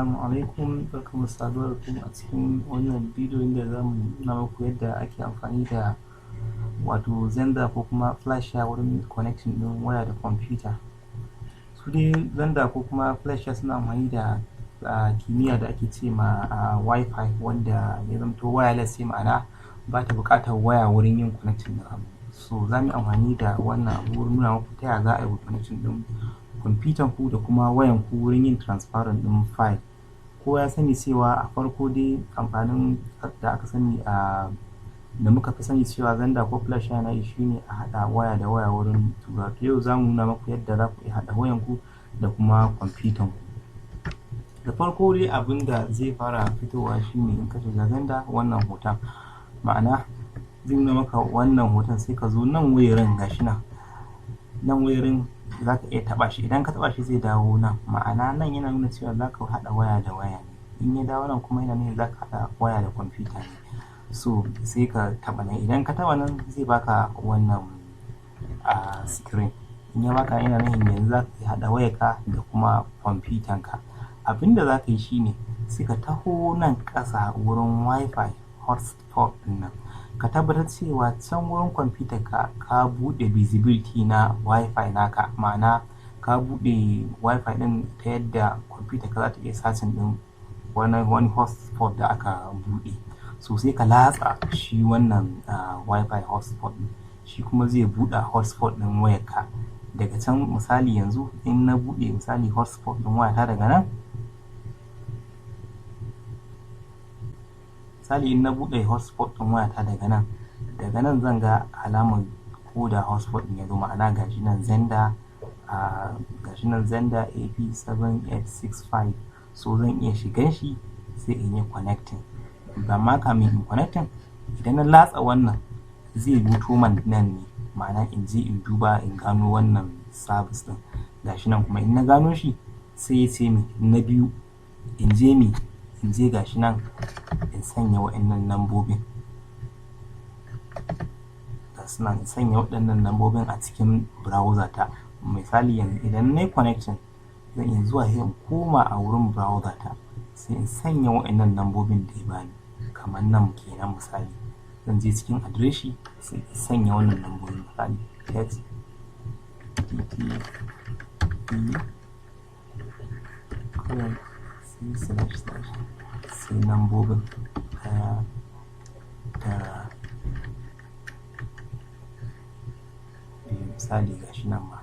Assalamu alaikum, barkanmu da saduwa da ku a cikin wannan bidiyo inda za mu nuna muku yadda ake amfani da wato Xender ko kuma Flasher wurin connecting ɗin waya da kwamfuta. Su dai Xender ko kuma Flasher suna amfani da kimiyya da ake ce ma Wi-Fi, wanda ya zamto wireless ce, ma'ana ba ta buƙatar waya wurin yin connecting ɗin abu. So za mu yi amfani da wannan abu wurin nuna muku ta yaya za a yi connecting ɗin kwamfutan ku da kuma wayan ku wurin yin transferring ɗin file. Kowa ya sani cewa a farko dai amfanin da aka sani a da muka fi sani cewa Xender ko Flasher yana yi shine a haɗa waya da waya wurin tura. To yau za mu nuna muku yadda za ku iya haɗa wayan ku da kuma kwamfutan ku. Da farko dai abin da zai fara fitowa shine in ka shiga Xender, wannan hoton, ma'ana zai nuna maka wannan hoton, sai ka zo nan wurin, gashi nan, nan wurin za ka iya taɓa shi. Idan ka taɓa shi zai dawo nan, ma'ana nan yana nuna cewa za ka haɗa waya da waya ne. In ya dawo nan kuma yana nuna za ka haɗa waya da kwamfuta ne. So sai ka taɓa nan. Idan ka taɓa nan zai baka wannan screen. In ya baka, yana nufin yanzu za ka haɗa wayarka da kuma kwamfutan ka. Abin da za ka yi shine sai ka taho nan ƙasa wurin Wi-Fi hotspot ɗin nan, ka tabbatar cewa can wurin kwamfutar ka ka buɗe visibility na Wi-Fi naka, ma'ana ka buɗe Wi-Fi ɗin ta yadda kwamfutar ka za ta iya searching ɗin wani hotspot da aka buɗe. So sai ka latsa shi wannan Wi-Fi hotspot ɗin, shi kuma zai buɗe hotspot ɗin wayarka daga can. Misali yanzu in na buɗe misali hotspot ɗin wayata daga nan, misali in na buɗe hotspot ɗin wayata daga nan zan ga alamar ko da hotspot ɗin ya zo, ma'ana gashi nan Xender, gashi nan Xender AP7865. So zan iya shigan shi sai in yi connecting. Amma kamin in connecting, idan na latsa wannan zai wuto man nan ne, ma'ana in je in duba in gano wannan service ɗin, gashi nan. Kuma in na gano shi sai ya ce min na biyu in je mi in je gashi nan in sanya waɗannan lambobin, ga su nan, in sanya waɗannan lambobin a cikin browser ta. Misali yanzu idan na yi connecting, zan iya zuwa sai in koma a wurin browser ta, sai in sanya waɗannan lambobin da ya bani, kamar nan kenan. Misali zan je cikin adireshi sai in sanya wannan lambobin, misali h t t p colon c slash slash, sai lambobin 1 9 2, misali gashi nan ma.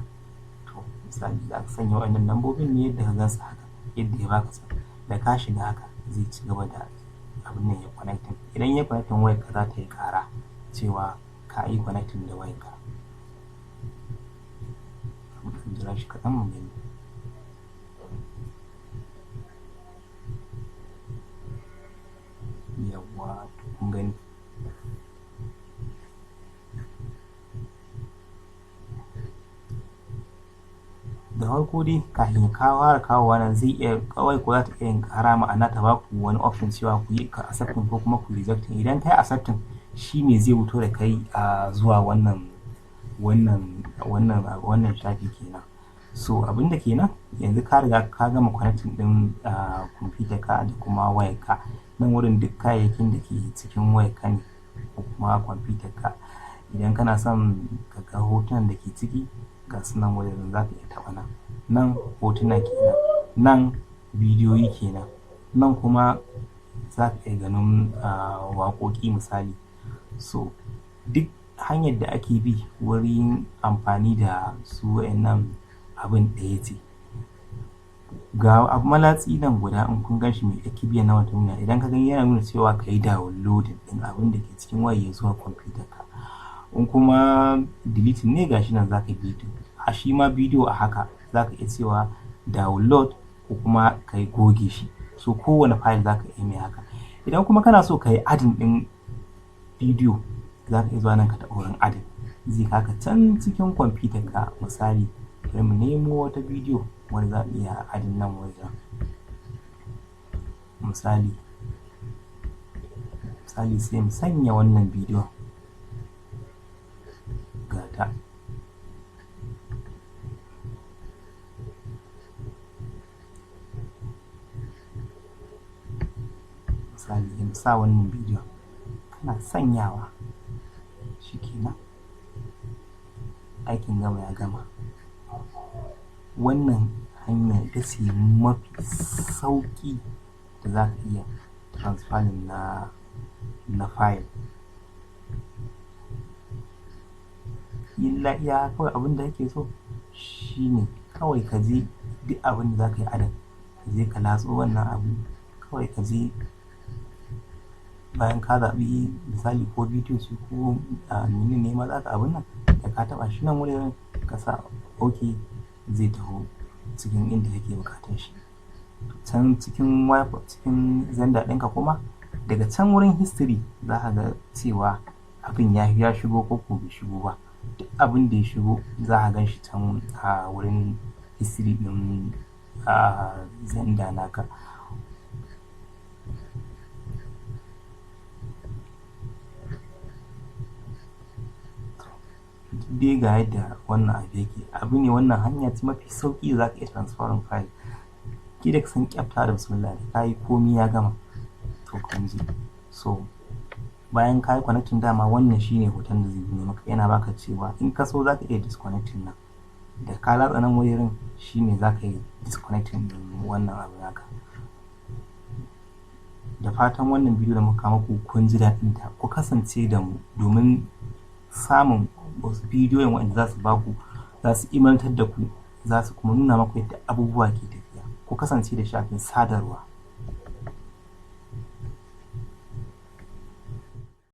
To misali za ka sanya waɗannan lambobin ne yadda ka gansu haka, yadda ya baka su. Da ka shiga haka zai ci gaba da abin nan ya connecting. Idan ya connecting, wayarka za ta yi ƙara cewa ka yi connecting da wayarka. Mu ɗan jira shi kaɗan mu gani. Yawwa, to kun gani. Da farko dai kafin ka fara kawowa nan, zai iya kawai ko za ta iya yin ƙara, ma'ana ta baku wani option cewa ku yi accepting ko kuma ku rejecting. Idan ka yi accepting, shi ne zai wuto da kai a zuwa wannan shafi kenan. So abinda kenan yanzu ka riga ka gama connecting ɗin kwamfutar ka da kuma wayar ka. Nan wurin duk kayayyakin da ke cikin wayar ka ne ko kuma kwamfutar ka. Idan kana son ka ga hotunan da ke ciki, ga su nan wajen, za ka iya taɓa nan. Nan hotuna kenan, nan bidiyoyi kenan, nan kuma za ka iya ganin waƙoƙi misali. So duk hanyar da ake bi wurin amfani da su waƴannan abin ɗaya ce. Ga abu malatsi nan guda, in kun gan shi mai ɗan kibiyan nan wata nuna, idan ka gani yana nuna cewa ka yi downloading ɗin abin da ke cikin wayar ya zuwa kwamfutar ka. In kuma deleting ne, gashi nan za ka yi deleting. A shi ma bidiyo a haka za ka iya cewa download ko kuma ka yi goge shi. So kowane file za ka iya mai haka. Idan kuma kana so ka yi adding ɗin bidiyo, za ka iya zuwa nan ka taɓa wurin adding, zai kai ka can cikin kwamfutar ka. Misali bari mu nemo wata bidiyo wanda za a iya adding nan wajen. Misali sai mu sanya wannan bidiyon, ga ta. Mu sa wannan bidiyon, kana sanyawa shikenan, aikin gama ya gama. Wannan hanya ita ce mafi sauƙi da za ka iya transferring na file. Illa iya kawai abin da kake so shine kawai ka je duk abin da za ka yi adding, ka je ka latso wannan abu, kawai ka je bayan ka zaɓi misali ko bidiyo ce ko menene ne ma za ka abun nan, da ka taɓa shi nan wurin ka sa OK, zai taho cikin inda kake buƙatar shi. Can cikin cikin Xender ɗinka kuma, daga can wurin history za ka ga cewa abin ya shigo ko ko bai shigo ba. Duk abin da ya shigo za ka gan shi can a wurin history ɗin a Xender naka. Dai ga yadda wannan abu yake, abu ne wannan hanya ce mafi sauƙi da za ka iya transferring file. Ki da ka san ƙyaftawa da bismillah da ka yi, komi ya gama. To, kun ji. So bayan ka yi connecting, dama wannan shine hoton da zai nuna maka, yana baka cewa in ka so za ka iya disconnecting nan. Da ka latsa nan wurin shine za ka yi disconnecting ɗin wannan abu naka. Da fatan wannan bidiyo da muka muku kun ji daɗin ta. Ku kasance da mu domin samun wasu bidiyoyin waɗanda za su baku, za su ilmantar da ku, za su kuma nuna maku yadda abubuwa ke tafiya. Ku kasance da shafin sadarwa.